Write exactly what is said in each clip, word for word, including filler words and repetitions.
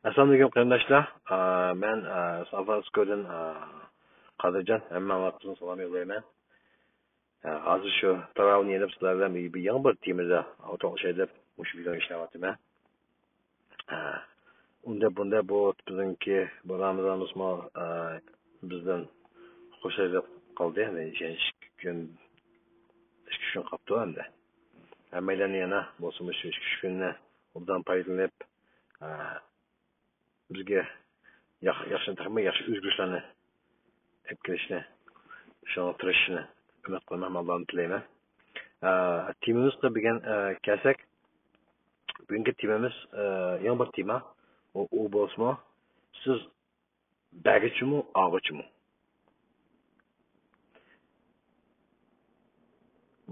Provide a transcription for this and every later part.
ئەسسالامۇئەلەيكۇم قېرىنداشلار. ئا، مەن، ئا، سان فرانسىسكودىن، ئا، قادىرجان. ھەممە ۋاقتىڭىزغا سالام يوللايمەن. ئا، ھازىر شۇ تاراۋىھنى يېنىپ سىلەر بىلەن بىر يېڭى بىر تېمىدا ئولتۇرۇشاي دەپ مۇشۇ ۋىدېونى ئىشلەۋاتىمەن. ئا، ئۇنداق بۇنداق بۇ بىزنىڭكى بۇ رامىزانىمىزمۇ، ئا، بىزدىن خوش ئايرىلىپ قالدى. يەنى ئىككى كۈن، ئىككى كۈن قاپتۇ ئەمدى. ھەممەيلەننى يەنە بولسىمۇ شۇ ئىككى ئۈچ كۈننى ئوبدان پايدىلىنىپ، ئا، بىزگە ياخ-، ياخشى، تېخىمۇ ياخشى ئۆزگىرىشلەرنى ئېلىپ كېلىشنى، شۇڭا تىرىشىشىنى ئۈمىد قىلىمەن، ئاللادىن تىلەيمەن. ئا، تېمىمىزغا بۈگۈن، ئا، كەلسەك، بۈگۈنكى تېمىمىز، ئا، يېڭى بىر تېما. ئۇ، ئۇ بولسىمۇ، سىز بەگىچىمۇ، ئاغىچىمۇ؟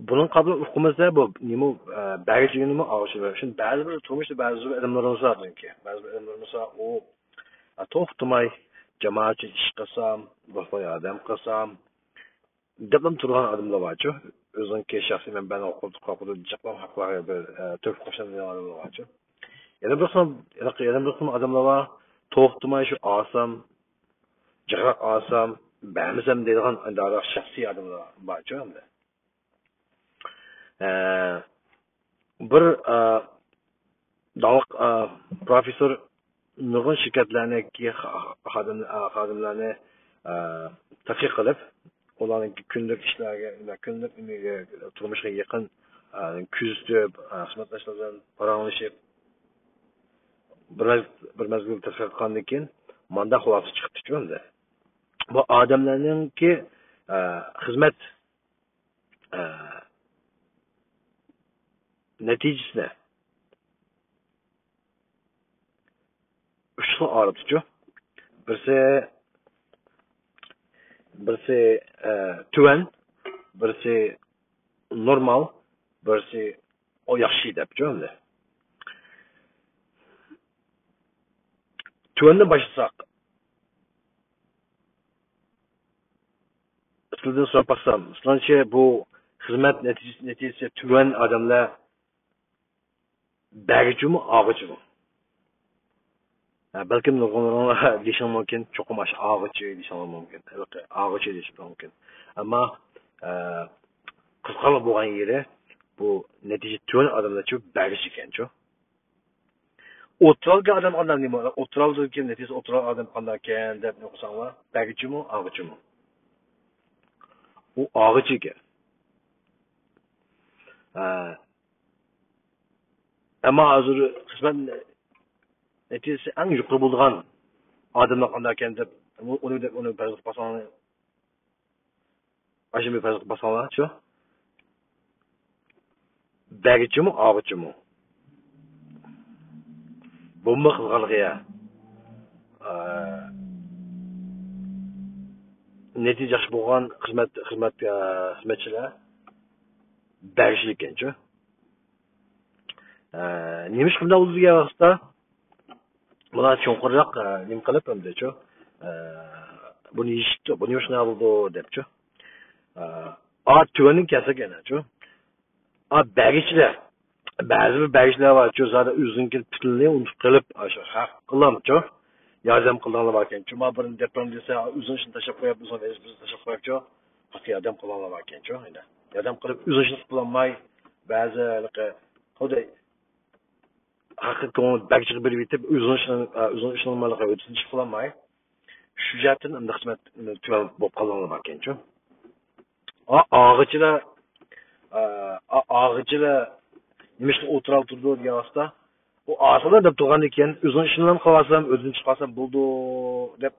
بۇنىڭ قابىل ئۇقىمىزدا بۇ نېمە، ئە، بەگىچى دېگەن نېمە، ئاغىچى دېگەن. شۇنداق بەزى بىر تۇرمۇشتا بەزى بىر ئادەملىرىمىز بار، چۈنكى بەزى بىر ئادەملىرىمىز بار، ئۇ، ئە، توختىماي جامائەتچىلىك ئىش قىلسام، باشقىلارغا ياردەم قىلسام دەپلا تۇرغان ئادەملەر بارچۇ. ئۆزىنىڭكى شەخسىي مەنپەئەتىنى قوغداپ، قوغداپ جىقلاپ ھەقلەرگە بىر، ئە، تۆھپە قوشىدىغان ئادەملەر بارچۇ. يەنە بىر قىسىم، يەنە، يەنە بىر قىسىم ئادەملەر بار، توختىماي شۇ ئالسام، جىقراق ئالسام، بەرمىسەم دەيدىغان ئانداقراق شەخسىي ئادەملەر بارچۇ ئەمدى. ئە، بىر، ئە، داڭلىق، ئە، پروفېسسور نۇرغۇن شىركەتلەرنىڭكى خا-، خادىم-، ئە، خادىملارنى، ئە، تەتقىق قىلىپ، ئۇلارنىڭ كۈندىلىك ئىشلارغا، كۈندىلىك نېمىگە، تۇرمۇشقا يېقىن، ئە، كۆزىتىپ، ئە، خىزمەتداشلار بىلەن پاراڭلىشىپ، بىر مەز-، بىر مەزگىل تەتقىق قىلغاندىن كېيىن، مانداق خۇلاسە چىقىپتۇ ئەمدى. بۇ ئادەملەرنىڭكى، ئە، خىزمەت، ئە، نەتىجىسىنى ئۈچ خىل ئايرىپتۇچۇ. بىرسى، بىرسى، ئە، تۆۋەن، بىرسى نورمال، بىرسى ئۇ ياخشى دەپچۇ ئەمدى. تۆۋەندىن باشلىساق، سىلەردىن سوراپ باقسام، سىلەرچە بۇ خىزمەت نەتىجىسى، نەتىجىسى تۆۋەن ئادەملەر بەگىچىمۇ، ئاغىچىمۇ؟ ھە، بەلكىم نۇرغۇنلىرىڭلار دېيىشىڭ مۇمكىن، چوقۇم ئاشۇ ئاغىچى دېيىشىڭلار مۇمكىن. ھېلىقى ئاغىچى دېيىشىڭ مۇمكىن. ئەمما، ئە، قىزىقارلىق بولغان يېرى، بۇ نەتىجە تۆۋەن ئادەملەرچۇ بەگىچى ئىكەنچۇ. ئوتتۇرالىدىكى ئادەم قانداق نېمە؟ ئوتتۇرالىدىكى نەتىجە ئوتتۇرالىدىكى ئادەم قانداق ئىكەن دەپ ئوقۇساڭلار، بەگىچىمۇ، ئاغىچىمۇ؟ ئۇ ئاغىچى ئىكەن. ھە. ئەمما ھازىر خىزمەت نەتىجىسى ئەڭ يۇقىرى بولىدىغان ئادەملەر قانداق ئىكەن دەپ، ئۇنى، ئۇنى، ئۇنى پەرەز قىلىپ باقساڭلار، ئاشۇنى پەرەز قىلىپ باقساڭلارچۇ، بەگىچىمۇ، ئاغىچىمۇ؟ بومبا قىلغانلىقى يا. ئا، نەتىجە ياخشى بولغان خىزمەت، خىزمەت، ئا، خىزمەتچىلەر بەگىچىلىككەنچۇ. ئە، نېمىشقا بۇنداق بولدى دېگەن ۋاقىتتا، بۇلار چوڭقۇرراق، ئە، نېمە قىلىپ ئەمدىچۇ، ئە، بۇنى يېشىپتۇ، بۇ نېمىشقا شۇنداق بولدى دەپچۇ. ئە، ئا، تۆۋەندىن كەلسەك يەنەچۇ. ئا، بەگىچىلەر. بەزى بىر بەگىچىلەر بارچۇ، زادى ئۆزىنىڭكى پىتىنىنى ئۇنتۇپ قېلىپ، ئاشۇ ھەق قىلامچۇ. ياردەم قىلىدىغانلار باركەنچۇ. ما بىرنى دەپرەم دېسە، ئۆزىنىڭ ئىشىنى تاشلاپ قويۇپ، ئۆزىنىڭ ۋەزىپىسىنى تاشلاپ قويۇپچۇ. ھەق ياردەم قىلىدىغانلار باركەنچۇ. ياردەم قىلىپ، ئۆزىنىڭ ئىشىنى قىلالماي، بەزى ھېلىقى، خۇددى ھەقىقىي كۆڭۈل بەگچىگە بېرىۋېتىپ، ئۆزىنىڭ ئىشىنى، ئۆزىنىڭ ئىشىنى ھۆددىسىنى چىقىپ قالالماي، شۇ جەھەتتىن ئەمدى خىزمەت تۆۋەن بولۇپ قالغانلار باركەنچۇ. ئا-، ئاغىچىلار، ئا-، ئاغىچىلار نېمىشقا ئوتتۇرالىدا تۇرىدۇ دېگەن ۋاقىتتا، ئۇ ئاسانلا دەپ تۇرغاندىن كېيىن، ئۆزىنىڭ ئىشىنى قىلالسام، ئۆزىدىن چىقالسام بولىدۇ دەپ،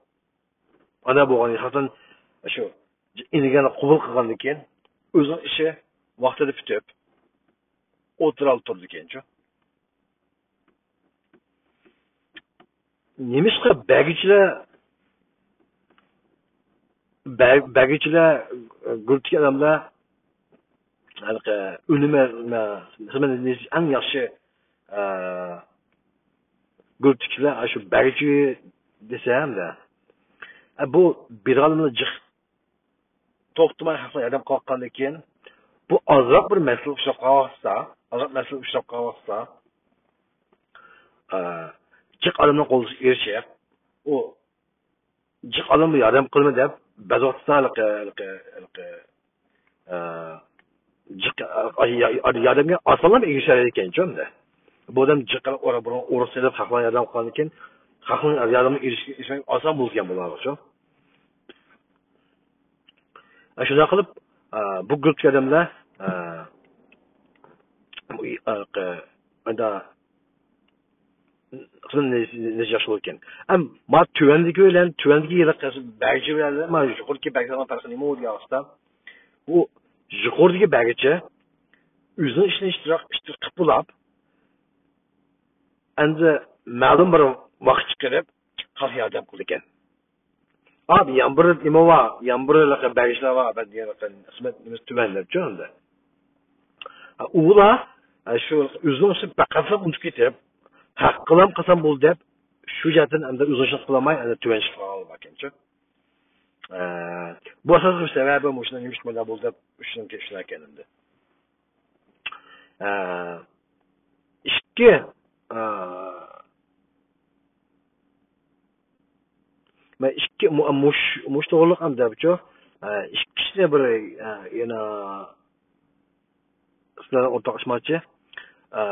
ئانداق بولغان، خاصەن شۇ ئېنېرگىيەنى قوبۇل قىلغاندىن كېيىن، ئۆزىنىڭ ئىشى ۋاقتىدا پۈتۈپ، ئوتتۇرالىدا تۇرىدىكەنچۇ. نېمىشقا بەگىچىلەر، بە-، بەگىچىلەر گۇرۇپپىدىكى ئادەملەر ھېلىقى ئۈنۈمى، خىزمەت نەتىجىسى ئەڭ ياخشى، ئە، گۇرۇپپىدىكىلەر ئاشۇ بەگىچى دېسەم-دە. ئە، بۇ بىر ئادەملا جىق توختىماي خەققە ياردەم قىلىۋاتقاندىن كېيىن، بۇ ئازراق بىر مەسىلە ئۇچراپ قالغان ۋاقىتتا، ئازراق مەسىلە ئۇچراپ قالغان ۋاقىتتا، ئە، جىق ئادەمنىڭ قولىغا ئېرىشىپ، ئۇ جىق ئادەمگە ياردەم قىلىمەن دەپ، بەزى ۋاقىتتا ھېلىقى، ھېلىقى، ھېلىقى، ئە، جىق، ئە، يا-، يا-، ياردەمگە ئاسانلا ئېرىشەلەيدىكەنچۇ ئەمدى. بۇ ئادەم جىق قىلىپ ئۇرۇق سېلىپ، خەقلەرگە ياردەم قىلغاندىن كېيىن، خەقنىڭ ياردىمىگە ئېرىشىش ئاسان بولىدىكەن بۇلارغىچۇ. ئە، شۇنداق قىلىپ، ئە، بۇ گۇرۇپپىدىكى ئادەملەر، ئە، بۇ، ئە، ئە، نەتىجە ياخشى بولىدىكەن. ئەم، ما تۆۋەندىكى بىلەن، تۆۋەندىكى يىللىق بەگچى بىلەن، ما يۇقىرىدىكى بەگچىنىڭ پەرقى نېمە بولدى دېگەن ۋاقىتتا، بۇ يۇقىرىدىكى بەگچى ئۆزىنىڭ ئىشىنى ئىشتىراك، ئىشتىراك قىلىپ بولاپ، ئەمدى مەلۇم بىر ۋاقىت چىقىرىپ، خەلققە ياردەم قىلىدىكەن. ئا، يەنە بىر نېمە بار، يەنە بىر بەگچىلەر بار، بەگچىلەر خىزمەت نېمىسى تۆۋەن دەپچۇ ئەمدى. ئۇلار شۇ ئۆزىنىڭ ئىشىنى پەقەتلا ئۇنتۇپ كېتىپ، ھەق قىلام قىلسام بولدى دەپ، شۇ جەھەتتىن ئەمدى ئۆزىنىڭ ئىشىنى قىلالماي، ئەمدى تۆۋەن چىقىپ قالغان باركەنچۇ. ئە، بۇ ئاساسلىق سەۋەبى مۇشۇنىڭ نېمە ئىش بولدى دەپ، شۇنىڭ كېلىشىدىكەن ئەمدى. ئە، ئىككى، ئە، مەن ئىككى، مۇ-، مۇش-، مۇش توغرىلىق ئەمدى دەپچۇ. ئە، ئىككى كىشىنى بىر، ئە، يەنە سىلەر ئورتاقلاشماقچى. ئە،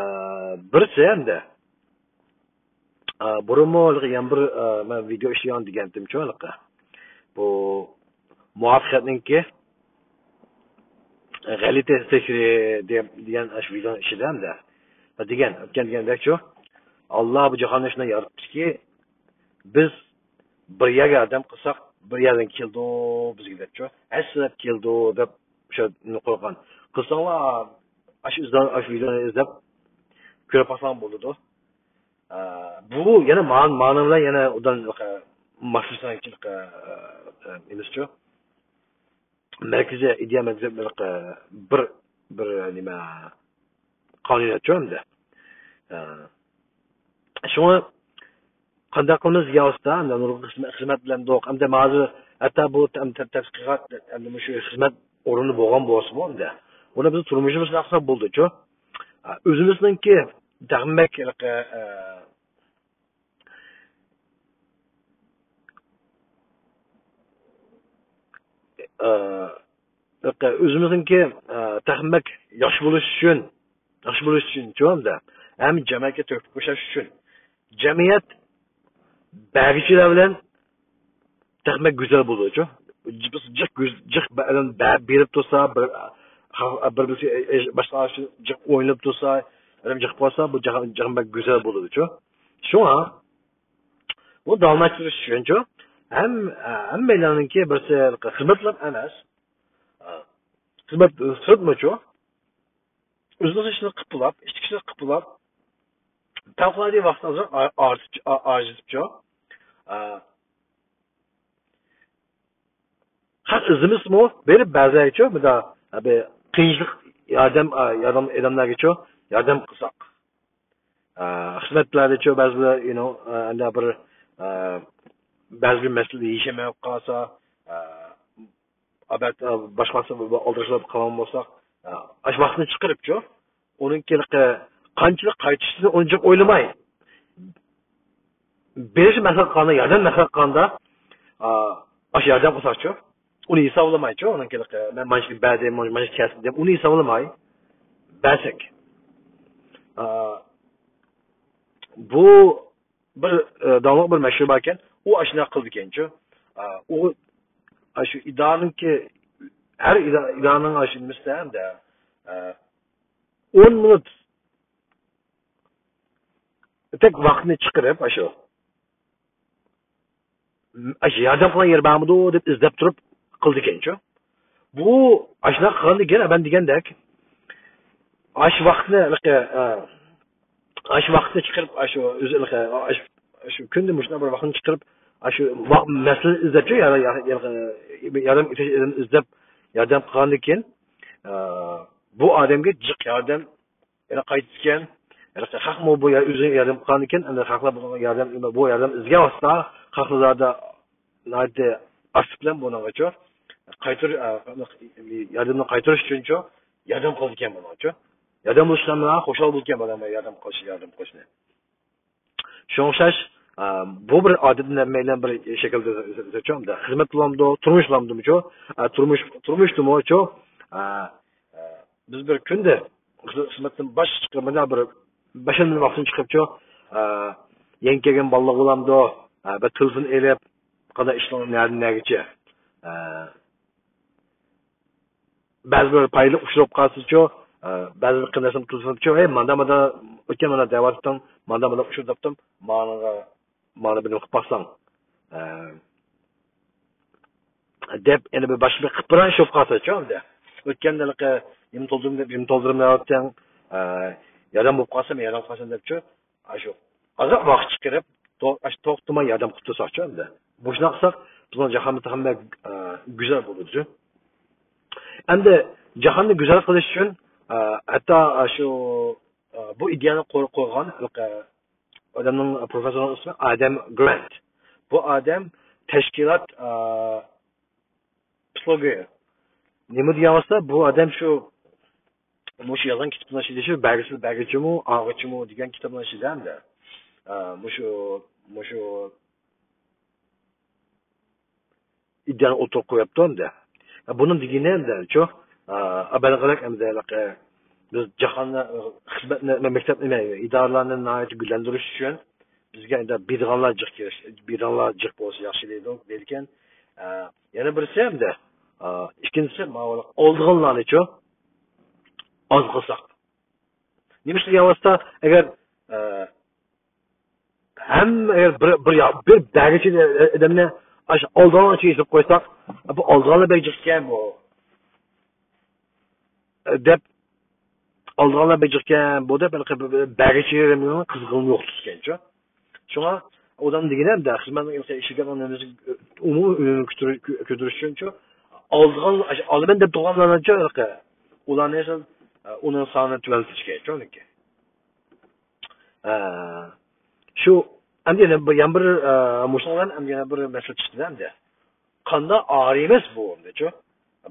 بىرسى ئەمدى، ئە، بۇرۇنمۇ ھېلىقى يەنە بىر، ئە، مەن ۋىدېئو ئىشلىگەن دېگەنتىمچۇ ھېلىقى. بۇ مۇۋەپپەقىيەتنىڭكى غەلىتە سېھرى دېگەن، دېگەن ئاشۇ ۋىدېئونىڭ ئىچىدە ئەمدى. دېگەن، ئۆتكەن دېگەندەكچۇ، ئاللا بۇ جاھاننى شۇنداق ياراتتىكى، بىز بىر يەرگە ياردەم قىلساق، بىر يەردىن كېلىدۇ بىزگە دەپچۇ. ھەسسىلەپ كېلىدۇ دەپ شۇ نېمە قويغان. قىلساڭلار، ئاشۇ ئىزدان-، ئاشۇ ۋىدېئونى ئىزدەپ كۆرۈپ باقساڭ بولىدۇ. ئە، بۇ يەنە مان-، مانا بىلەن يەنە ئۇدان ماسلىشىشنىڭ ئىچىدە، ئە، ئە، نېمىسىچۇ؟ مەركىزىي ئىدىيە مەركىزىي بىر، بىر، بىر نېمە قانۇنىيەتچۇ ئەمدى. ئە، شۇڭا قانداق قىلىمىز دېگەن ۋاقىتتا، ئەمدى نۇرغۇن خىزمەت، خىزمەت بىلەن دوق. ئەمدى ھازىر ھەتتا بۇ تەم-، تەم-، تەتقىقات، ئەمدى مۇشۇ خىزمەت ئورنى بولغان بولسىمۇ، ئەمدى ئۇنى بىز تۇرمۇشىمىزدا قىلساق بولىدۇچۇ. ئە، ئۆزىمىزنىڭكى تەخمەك، ئە، ئە، ئۆزىمىزنىڭكى، ئە، تېخىمۇ بەك ياخشى بولۇش ئۈچۈن، ياخشى بولۇش ئۈچۈن، چۈشەندىڭىزمۇ؟ ھەم جەمئىيەتكە تۆھپە قوشۇش ئۈچۈن. جەمئىيەت بەرگۈچىلەر بىلەن تېخىمۇ بەك گۈزەل بولىدۇچۇ. بىز جىق گۈز-، جىق بە-، ئادەم بە-، بېرىپ تۇرسا، بىر، بىر، بىر، باشقا جىق ئويناپ تۇرسا، ئادەم جىق قالسا، بۇ جاھان، جاھان بەك گۈزەل بولىدۇچۇ. شۇڭا، بۇ داۋاملاشتۇرۇش ئۈچۈنچۇ، ھەم، ھەممەيلەننىڭكى بىرسى خىزمەتلا ئەمەس. خىزمەت، خىزمەتمۇچۇ، ئۆزىنىڭ ئىشىنى قىلىپ بولاپ، ئىشتىكىسىنى قىلىپ بولاپ، پەۋقۇلئاددە ۋاقىتنى ئازراق ئا-، ئارتىپ-، ئا-، ئاجىزىپچۇ. ئا، خەق ئىزدىمىسىمۇ، بېرىپ بەزىلەرگىچۇ، مۇنداق، بىر قىيىنچىلىق ياردەم، ئا، ياردەم ئادەملەرگىچۇ، ياردەم قىلساق. ئا، خىزمەتلەردىچۇ، بەزىلەر، you know، ئا، ئەندە بىر، ئا، بەزى بىر مەسىلىدە يېشەلمەي قالسا، ئا، ئەبەت، ئا، باشقا مەسىلە بىر ئالدىراشلاپ قالغان بولساق، ئا، ئاشۇ ۋاقىتنى چىقىرىپچۇ، ئۇنىڭ كېلىقى قانچىلىك قايتىشىنى ئۇنچە ئويلىماي، بېرىش مەسىلە قىلغاندا، ياردەم مەسىلە قىلغاندا، ئا، ئاشۇ ياردەم قىلساقچۇ، ئۇنى ھېسابلىمايچۇ، ئۇنىڭ كېلىقى، مەن مانچە بەردىم، مانچە كەلسۇن دەپ، ئۇنى ھېسابلىماي بەرسەك. ئا، بۇ بىر، ئە، داڭلىق بىر مەشھۇر باركەن، ئۇ ئاشۇنداق قىلىدىكەنچۇ. ئا، ئۇ، ئاشۇ ئىدارىنىڭكى، ھەر ئىدا-، ئىدارىنىڭ ئاشۇ نېمىسىدە ھەمدە، ئە، ئون مىنۇت تەك ۋاقىتنى چىقىرىپ، ئاشۇ، ئاشۇ ياردەم قىلغان يېرى بارمىدۇ دەپ ئىزدەپ تۇرۇپ قىلىدىكەنچۇ. بۇ ئاشۇنداق قىلغاندىن كېيىن، مەن دېگەندەك، ئاشۇ ۋاقىتنى، ئاشۇ ۋاقىتنى چىقىرىپ، ئاشۇ ئۆزى، ئاشۇ كۈندە مۇشۇنداق بىر ۋاقىتنى چىقىرىپ، ئاشۇ ۋاق-، مەسىلىنى ئىزدەپچۇ، يا-، يا-، يا-، ياردەم ئېتىش ئادەمنى ئىزدەپ ياردەم قىلغاندىن كېيىن، ئە، بۇ ئادەمگە جىق ياردەم يەنە قايتىدىكەن. يەنە خەقمۇ بۇ يەر ئۆزى ياردەم قىلغاندىكىن، ئەمدى خەقلەر بۇنىڭغا ياردەم، بۇ ياردەم ئىزدىگەن ۋاقىتتا خەقلەر زادى ناھايىتى ئاكتىپ بىلەن بۇنىڭغىچۇ قايتۇر-، ئە، ياردەمنى قايتۇرۇش ئۈچۈنچۇ ياردەم قىلىدىكەن بۇنىڭغىچۇ. ياردەم بولۇشلار بىلەن خۇشال بولىدىكەن بۇلار ياردەم قىلىش، ياردەم قىلىشنى. شۇنىڭغا ئوخشاش، ئە، بۇ بىر ئادەتتىن ھەممەيلەن بىر شەكىلدە، خىزمەت بولامدۇ، تۇرمۇش بولامدۇمۇچۇ؟ ئە، تۇرمۇش، تۇرمۇشتىمۇچۇ؟ ئە، ئە، بىز بىر كۈندە خىز-، خىزمەتتىن باش چىقىپ، مانا بىر بەش ئون مىنۇت ۋاقتىنى چىقىپچۇ، ئە، يېڭى كەلگەن بالىلار بولامدۇ؟ ئە، بىر تېلېفون ئېلىپ، قانداق ئىشلار نەدىن نەگىچە؟ ئە، بەزى بىر پايدىلىق ئۇچۇر بولۇپ قالسىچۇ، ئە، بەزى بىر قېرىنداشلىرىم تېلېفون قىلىپچۇ، «ھەي، ماندا، ماندا، ئۆتكەن مانا دەۋاتتىم، ماندا، ماندا ئۇچۇر تاپتىم، ماڭا، ماڭا بىر نېمە قىلىپ باقساڭ.» ئە، دەپ، يەنە بىر باشقا بىر قىپقارا ئىش بولۇپ قالسىچۇ ئەمدى. ئۆتكەندە ھېلىقى نېمە تولدۇردۇم دەپ، نېمە تولدۇردۇم دەۋاتتىڭ، ئە، ياردەم بولۇپ قالسام، ياردەم قىلسام دەپچۇ. ئاشۇ ئازراق ۋاقىت چىقىرىپ، تو-، ئاشۇ توختىماي ياردەم قىلىپ تۇرساقچۇ ئەمدى. مۇشۇنداق قىلساق، بىزنىڭ جاھانمۇ تېخىمۇ، ئە، گۈزەل بولىدۇ. ئەمدى جاھاننى گۈزەل قىلىش ئۈچۈن، ئە، ھەتتا ئاشۇ، ئە، بۇ ئىدىيەنى قور-، قورغان ھېلىقى ئادەمنىڭ، پروفېسسورنىڭ ئىسمى ئادەم گرانت. بۇ ئادەم تەشكىلات، ئە، پسىخولوگىيە. نېمە دېگەن بولسا، بۇ ئادەم شۇ، مۇشۇ يازغان كىتابلار ئىچىدە شۇ بەگىسى، بەگىچىمۇ، ئاغىچىمۇ دېگەن كىتابلار ئىچىدە ئەمدى. ئە، مۇشۇ، مۇشۇ ئىدىيەنى ئوتتۇرىغا قويۇپتۇ ئەمدى. ئە، بۇنىڭ دېگىنى ئەمدى شۇ، ئە، بەلغىلەك ئەمدى، ھېلىقى بىز جاھاندا، ئە، خىزمەتنى، مەكتەپنى، ئىدارىلەرنى ناھايىتى گۈللەندۈرۈش ئۈچۈن بىزگە ئەمدى بېرىدىغانلار جىق كېلىش، بېرىدىغانلار جىق بولسا ياخشى دەيدۇ، دەيدىكەن. ئە، يەنە بىرسى ئەمدى، ئە، ئىككىنچىسى، ماۋۇ ئالىدىغانلارنىچۇ ئاز قىلساق. نېمىشقا دېگەن ۋاسىتە، ئەگەر، ئە، ھەممە، ئەگەر بىر، بىر يا-، بىر بەگىچە ئادەمنى ئاشۇ ئالىدىغانلار ئىچىگە ئېلىپ قويساق، بۇ ئالىدىغانلار بەك جىق ئىكەن بۇ، دەپ، ئالىدىغانلار بەك جىق ئىكەن بۇ دەپ، ھېلىقى بەگىچە قىزغىنلىقى يوقىتىدىكەنچۇ. شۇڭا ئۇدام دېگىنى ھەمدە خىزمەتنىڭ ئىشىگە ئومۇمىي ئۈنۈمىنى كۆتۈرۈش، كۆتۈرۈش ئۈچۈنچۇ، ئالىدىغان، ئالىمەن دەپ تۇرغانلارنىچۇ ھېلىقى ئۇلارنى ئۇنىڭ سانىنى تۆۋەنلىتىشكەنچۇ ئۇنىڭكى. ئە، شۇ، ئەمدى يەنە بىر، يەنە بىر، ئە، مۇشۇنىڭ بىلەن ئەمدى يەنە بىر مەسىلە چىقتى ئەمدى. قاندا ئاغرىيمىز بۇ ئەمدىچۇ.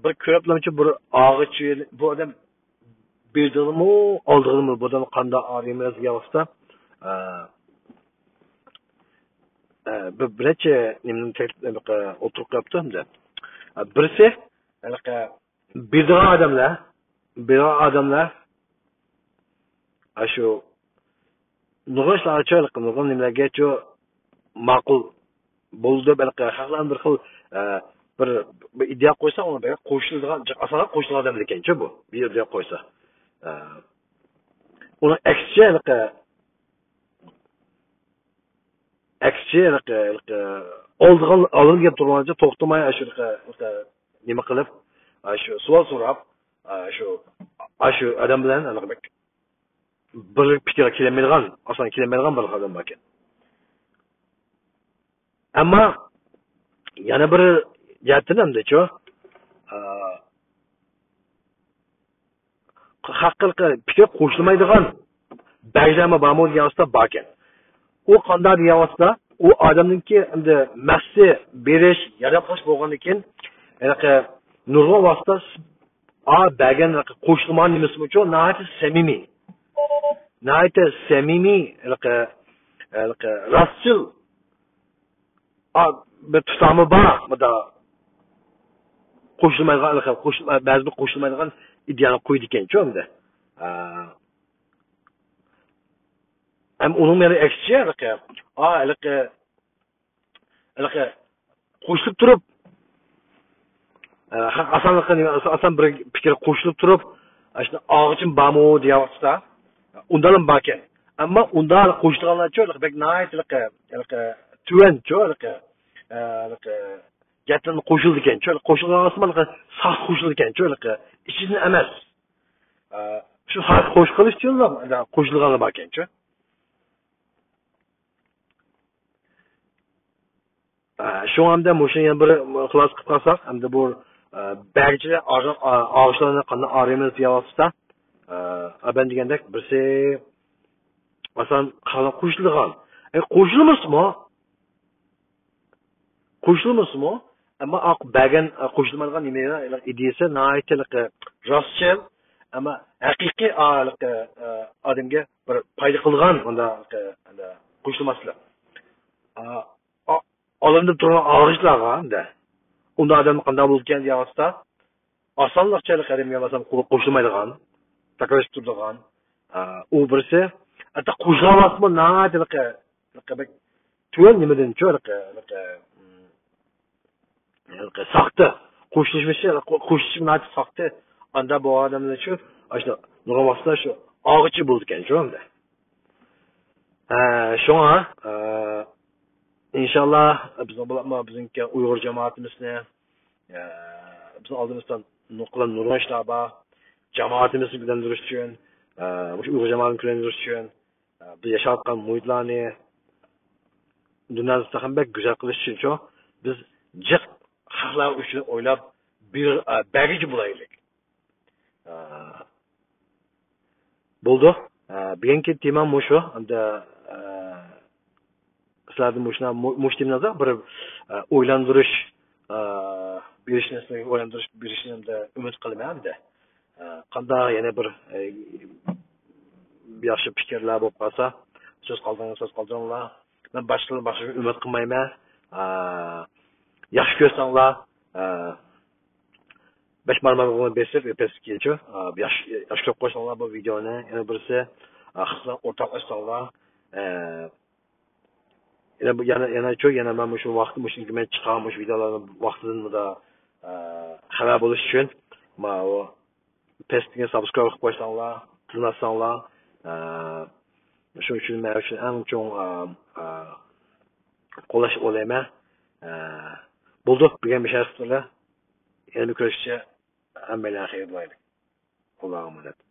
بىر كۆرۈپلەمچۇ بىر ئاغىچى، بۇ ئادەم بېرىدىغىمۇ، ئالىدىغىمۇ، بۇ ئادەم قاندا ئاغرىيمىز دېگەن ۋاقىتتا، ئە، ئە، بىر، بىر نەچچە نېمىنى تەكلىپ، ئوتتۇرىغا قويۇپتۇ ئەمدى. ئە، بىرسى، ھېلىقى بېرىدىغان ئادەملەر، بېرىدىغان ئادەملەر، ئاشۇ نۇرغۇن ئىشلارغىچۇ، نۇرغۇن نېمىلەرگىچۇ ماقۇل بولىدۇ دەپ، خەقلەرنىڭ بىر خىل، ئە، بىر، بىر ئىدىيە قويسا، ئۇنىڭ بەك قوشۇلىدىغان، ئاسانلا قوشۇلىدىغان ئادەم ئىكەنچۇ بۇ، بىر ئىدىيە قويسا. ئە، ئۇنىڭ ئەكسىچە، ئەكسىچە، ھېلىقى، ھېلىقى ئالىدىغان، ئالىدىغان گەپ تۇرغانچە توختىماي، ئاشۇ ھېلىقى، ھېلىقى نېمە قىلىپ، ئاشۇ سوئال سوراپ، ئاشۇ، ئاشۇ ئادەم بىلەن ھېلىقى بەك بىر پىكىرگە كېلەلمەيدىغان، ئاسان كېلەلمەيدىغان بىر ئادەم باركەن. ئەمما يەنە بىر جەھەتتىن ئەمدىچۇ، ئا، خەققە پىكىر قوشۇلمايدىغان بەگلەرمۇ بارمۇ دېگەن ۋاسىتە باركەن. ئۇ قانداق دېگەن ۋاسىتە؟ ئۇ ئادەمنىڭكى ئەمدى مەقسىتى بېرىش، ياردەم قىلىش بولغاندىن كېيىن، ھېلىقى نۇرغۇن ۋاسىتە، ئا، بەرگەن ھېلىقى قوشۇلمىغان نېمىسىمۇچۇ ناھايىتى سەمىمىي. ناھايىتى سەمىمىي، ھېلىقى، ھېلىقى راستچىل، ئا، بىر تۇتامى بار، مۇدا قوشۇلمايدىغان، ھېلىقى قوشۇل-، بەزى بىر قوشۇلمايدىغان ئىدىيەنى قويىدىكەنچۇ ئەمدى. ئا، ھەم ئۇنىڭ يەنە ئەكسىچە، ھېلىقى، ئا، ھېلىقى، ھېلىقى قوشۇلۇپ تۇرۇپ، ئا، ئاسانلىقى، ئاسان بىر پىكىر قوشۇلۇپ تۇرۇپ، ئاشۇ ئاغىچىم بارمۇ دېگەن ۋاقىتتا، ئۇنداقلام باركەن. ئەمما ئۇنداق قوشۇلغانلارچۇ، ھېلىقى بەك ناھايىتى ھېلىقى، ھېلىقى تۆۋەنچۇ، ھېلىقى، ئا، ھېلىقى گەپتىن قوشۇلىدىكەنچۇ، قوشۇلغان ۋاقىتتا ھېلىقى ساختا قوشۇلىدىكەنچۇ، ھېلىقى ئىچىدىن ئەمەس. ئا، شۇ ساختا قوشۇپ قېلىش ئۈچۈنلا قوشۇلغانلار باركەنچۇ. ئە، شۇڭا ئەمدى مۇشۇنى يەنە بىر خۇلاسە قىلىپ قالساق، ئەمدى بۇ، ئە، بەگچىلەر ئاغ-، ئا-، ئاغىچلارنى قانداق ئاغرىيمىز دېگەن ۋاقىتتا، ئە، ئەبەن دېگەندەك بىرسى ئاسان قالا قوشۇلىدىغان. ئە، قوشۇلمىسىمۇ، قوشۇلمىسىمۇ، ئەمما ئا-، بەرگەن، ئە، قوشۇلمايدىغان نېمە ئىدىيەسى ناھايىتى ھېلىقى راستچىل، ئەمما ھەقىقىي ئا-، ھېلىقى، ئە، ئادەمگە بىر پايدا قىلىدىغان ئۇنداق، ئە، قوشۇلماسلىق. ئالدىمدا تۇرغان ئاغىچلارغا ئەمدى ئۇنداق ئادەم قانداق بولىدىكەن دېگەن ۋاسىتە، ئاسانلىقچە ھېلىقى ھەدەمگە ماسام قوشۇلمايدىغان، تاكىلىشىپ تۇرىدىغان، ئە، ئۇ بىرسى. ھەتتا قوشۇلالماسمۇ ناھايىتى ھېلىقى، ھېلىقى بەك تۆۋەن نېمىدىنچۇ ھېلىقى، ھېلىقى، ھېلىقى ساختا. قوشۇلۇشمىشى، قوشۇلۇشى ناھايىتى ساختا. ئاندا بۇ ئادەملەرچۇ، ئاشۇ نۇرغۇن ۋاقىتتا شۇ ئاغىچى بولىدىكەنچۇ ئەمدى. ھە، شۇڭا، ئە، ئىنشاللا بىزنىڭ بولۇپمۇ بىزنىڭكى ئۇيغۇر جامائىتىمىزنى، ئە، بىزنىڭ ئالدىمىزدا نۇقلان نۇرغۇن ئىشلار بار. جامائىتىمىزنى گۈللەندۈرۈش ئۈچۈن، ئە، مۇشۇ ئۇيغۇر جامائىتىنى گۈللەندۈرۈش ئۈچۈن، ئە، بىز ياشاۋاتقان مۇھىتلارنى دۇنيادا تېخىمۇ بەك گۈزەل قىلىش ئۈچۈنچۇ، بىز جىق خەقلەر ئۈچۈن ئويلاپ بىر، ئە، بەرگۈچى بولايلى. ئە، بولدى. ئە، بۈگۈنكى تېمام مۇشۇ. ئەمدى، ئە، سىلەردىن مۇشۇ، مۇ-، مۇشۇ تېمىنىڭىزدا بىر، ئە، ئويلاندۇرۇش، ئە، بېرىشنى، سىلەرگە ئويلاندۇرۇش بېرىشنى ئەمدى ئۈمىد قىلىمەن ئەمدى. ئە، قانداق يەنە بىر، ئە، ياخشى پىكىرلەر بولۇپ قالسا، سۆز قالدۇرۇڭلار، سۆز قالدۇرۇڭلار. مەن باشقىلارنى باشقا ئۈمىد قىلمايمەن. ئە، ياخشى كۆرسەڭلار، ئە، بەش بارماقنى بېسىپ، پەسكىچۇ، ياخشى، ياخشى كۆرۈپ قويساڭلار بۇ ۋىدېئونى. يەنە بىرسى، ئە، خەقلەر ئورتاقلاشساڭلار. ئە، يەنە بۇ، يەنە، يەنە شۇ، يەنە مەن مۇشۇ ۋاقىت، مۇشۇ مەن چىققان مۇشۇ ۋىدېئولارنى ۋاقتىدىن مۇدا، ئە، خەۋەر بولۇش ئۈچۈن، ماۋۇ پەستىكى سابسكرايب قىلىپ قويساڭلار، تىللاتساڭلار، ئە، شۇ ئۈچۈن مەن ئۈچۈن ئەڭ چوڭ، ئە، ئە، قوللاش ئويلايمەن. ئە، بولدى، بۈگۈن بىر شەرت قىلدى. يەنە بىر كۆرۈشكىچە ھەممەيلەن خەير بولايلى. ئاللاغا ئامانەت.